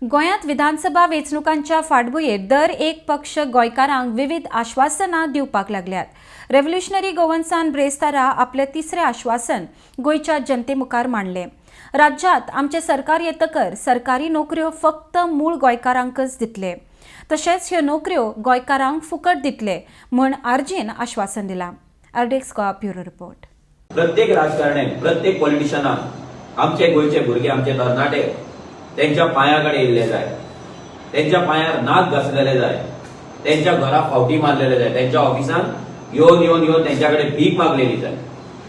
गोंयांत विधानसभा वेंचणुकांच्या फाटभुंयेर दर एक पक्ष गोंयकारांक विविध आश्वासनां दिवपाक लागल्यात. रेव्होल्युशनरी गोवन्सान ब्रेस्तारा आपलें तिसरें आश्वासन गोंयच्या जनते मुखार मांडलें. राज्यांत आमचें सरकार येतकर सरकारी नोकऱ्यो फक्त मूळ गोंयकारांकच दितले, तशेंच ह्यो नोकऱ्यो गोंयकारांक फुकट दितले म्हूण आरजीन आश्वासन दिलां. RDX Goa bureau report. प्रत्येक राजकारण्याक, प्रत्येक पॉलिटिशनाक आमचे गोंयचे भुरगे, आमचे तरणाटे तेंच्या पांया कडेन येयल्ले जाय, तेंच्या पांयार नाक घासलेले जाय, तेंच्या घरा फावटी मारलेले जाय, तेंच्या ऑफिसान येवन येवन येवन तेंच्या कडेन भीक मागलेली जाय.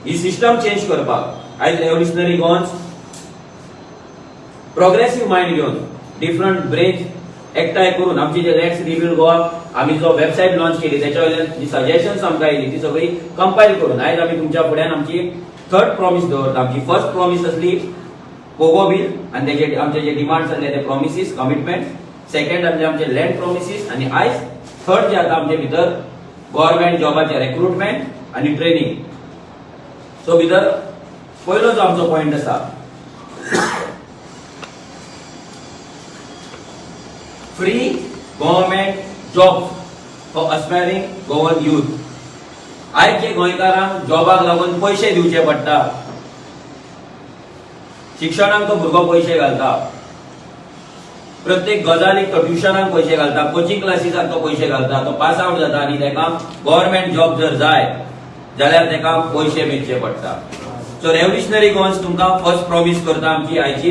ही सिस्टम चेंज करपाक आयज रेव्होल्युशनरी गोवन्स प्रोग्रेसिव्ह मायंड घेवन, डिफरंट ब्रेन्स एकठांय करून, आमची जे let's rebuild Goa आमी जो वेबसायट लॉन्च केली, त्याच्या वयल्यान जी सजेशन्स आमकां येयली ती सगळी कंपायल करून आयज आमी तुमच्या फुड्यान आमची थर्ड प्रॉमिस दवरता. आमची फर्स्ट प्रॉमिस आसली पोगो बील आनी तेजे आमचे जे डिमांड्स आसले ते प्रॉमिसीस, कमिटमेंट. सेकंड आसले आमचे लँड प्रॉमिसीस आनी आयज थर्ड जे आता आमचे भितर गव्हर्मेंट जॉबाचे रेक्रुटमेंट आनी ट्रेनिंग. सो भितर पयलो जो आमचो पॉयंट आसा, free government job for aspiring Goan youth. आयज जे गोंयकारांक जॉबाक लागून पयशे दिवचे पडटा, शिक्षणाक तो भुरगो पयशे घालता, प्रत्येक गजालीक तो ट्युशनाक पयशे घालता, कोचिंग क्लासीसाक तो पयशे घालता, तो पास आवट जाता आनी ताका गव्हर्मेंट जॉब जर जाय जाल्यार ताका पयशे मेजचे पडटा. सो रेव्होल्युशनरी गोवन्स तुमकां फर्स्ट प्रॉमीस करता आमची आयची,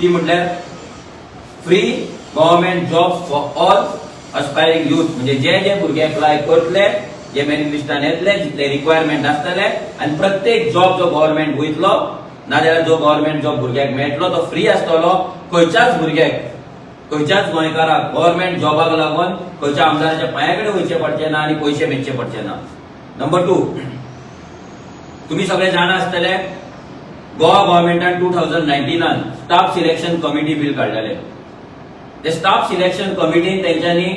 ती म्हटल्यार free government jobs for all aspiring youth. म्हणजे जे जे भुरगे अप्लाय करतले, जे मेरीट लिस्टान येतले, जितले रिक्वायरमेंट आसतले आनी प्रत्येक जॉब जो गव्हर्मेंट वयतलो, नाजाल्यार जो गव्हर्मेंट जॉब भुरग्याक मेळटलो तो फ्री आसतलो. खंयच्याच भुरग्याक, खंयच्याच गोंयकाराक गव्हर्मेंट जॉबाक लागून खंयच्या आमदाराच्या पांया कडेन वयचें पडचें ना आनी पयशे मेजचे पडचे ना. नंबर टू, तुम्ही सगळे जाणा आसतले, गोवा गव्हर्मेंटान 2019नान स्टाफ सिलेक्शन कमिटी बील काडलेले. ते स्टाफ सिलेक्शन कमिटीन तेंच्यांनी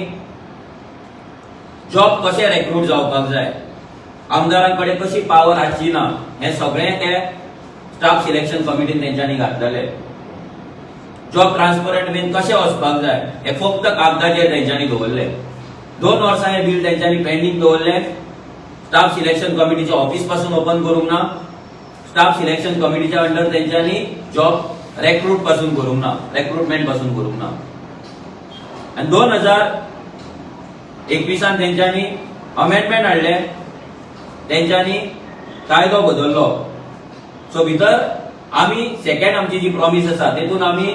जॉब कशे रेक्रूट जावपाक जाय, आमदारां कडेन कशी पावर आसची ना, हें सगळें ते स्टाफ सिलेक्शन कमिटीन तेंच्यांनी घातलेले. जॉब ट्रान्सपरंट बीन कशें वचपाक जाय हे फक्त कागदाचेर तेंच्यांनी दवरले. 2 वर्सां हें बील तेंच्यांनी पेंडींग दवरलें. स्टाफ सिलेक्शन कमिटीचे ऑफिस पासून ओपन करूंक ना. स्टाफ सिलेक्शन कमिटीच्या अंडर तेंच्यांनी जॉब रेक्रूट पासून करूंक ना, रेक्रुटमेंट पासून करूंक ना. आनी 2021 तेंच्यांनी अमेंडमेंट हाडले, तेंच्यांनी कायदो बदललो. सो भितर आमी सेकंड आमची जी प्रॉमिस आसा, तेतून आमी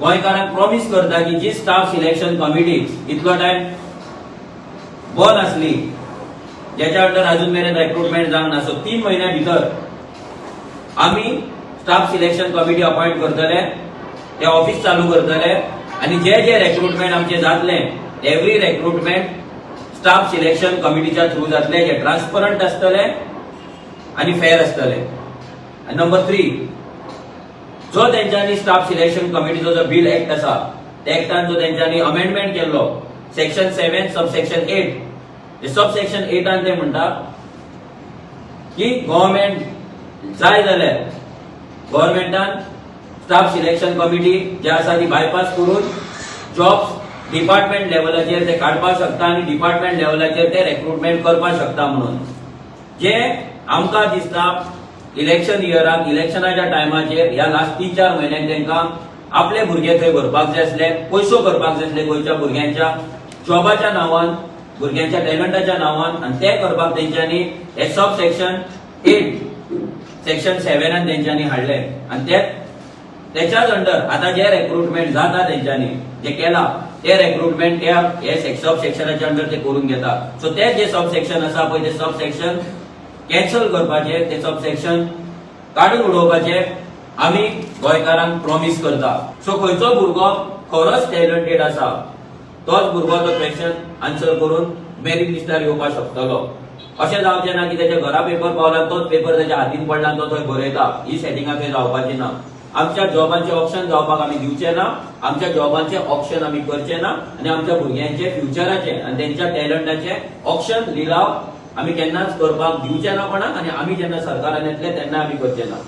गोंयकारांक प्रॉमिस करता की जी स्टाफ सिलेक्शन कमिटी इतलो टायम बंद आसली, ज्याच्या अंडर अजून मेरेन रेक्रुटमेंट जावंक ना, सो 3 म्हयन्या भितर आमी स्टाफ सिलेक्शन कमिटी अपॉइंट करतले, ते ऑफिस चालू करतले आनी जे जे रेक्रुटमेंट आमचे जातले, एवरी रेक्रुटमेंट स्टाफ सिलेक्शन कमिटीच्या थ्रू जातले, जे ट्रान्सपरंट आसतले आनी फेर आसतले. आनी नंबर थ्री, जो तेंच्यांनी स्टाफ सिलेक्शन कमिटीचो जो बिल एक्ट आसा, त्या एक्टान जो तेंच्यांनी अमेंडमेंट केल्लो, section 7 sub section 8, sub section 8 ते म्हणटा की गव्हर्मेंट जाय जाल्यार गव्हर्मेंटान स्टाफ सिलेक्शन कमिटी जे आसा ती बायपास करून जॉब्स डिपार्टमेंट लेवलाचेर ते काडपाक शकता आनी डिपार्टमेंट लेवलाचेर ते रेक्रुटमेंट करपाक शकता. म्हणून जे आमकां दिसता, इलेक्शन इयराक, इलेक्शनाच्या टायमाचेर ह्या लास्ट 3-4 म्हयन्यांक तांकां आपले भुरगे थंय भरपाक जाय आसले, पयसो करपाक जाय आसले गोंयच्या भुरग्यांच्या जॉबाच्या नांवान, भुरग्यांच्या टॅलंटाच्या नांवान. आनी ते करपाक तेंच्यांनी हे सब सेक्शन 8, सेक्शन 7 तेंच्यांनी हाडले आनी ते त्याच्याच अंडर आता जे रेक्रुटमेंट जाता, तेंच्यांनी जे केला ते रेक्रुटमेंट त्या हे सब सेक्शनाच्या अंडर ते करून घेता. सो ते जे सब सेक्शन आसा पळय, ते सब सेक्शन कॅन्सल करपाचे, ते सब सेक्शन काडून उडोवपाचे आमी गोंयकारांक प्रॉमिस करता. सो खंयचो भुरगो खरोच टॅलंटेड आसा, तोच भुरगो तो क्वेश्चन आन्सर करून मेरीट लिस्टार येवपाक शकतलो. अशें जावचें ना की त्याच्या घरा पेपर पावला, तोच पेपर त्याच्या हातीन पडला आनी तो थंय बरयता. ही सेटिंगां थंय जावपाची ना. आमच्या जॉबांचे ऑक्शन जावपाक आमी दिवचे ना. आमच्या जॉबांचे ऑक्शन आमी करचे ना आनी आमच्या भुरग्यांचे फ्युचराचे आनी तेंच्या टॅलंटाचे ऑक्शन, लिलाव आमी केन्नाच करपाक दिवचे ना कोणाक आनी आमी जेन्ना सरकारान येतले तेन्ना आमी करचे ना.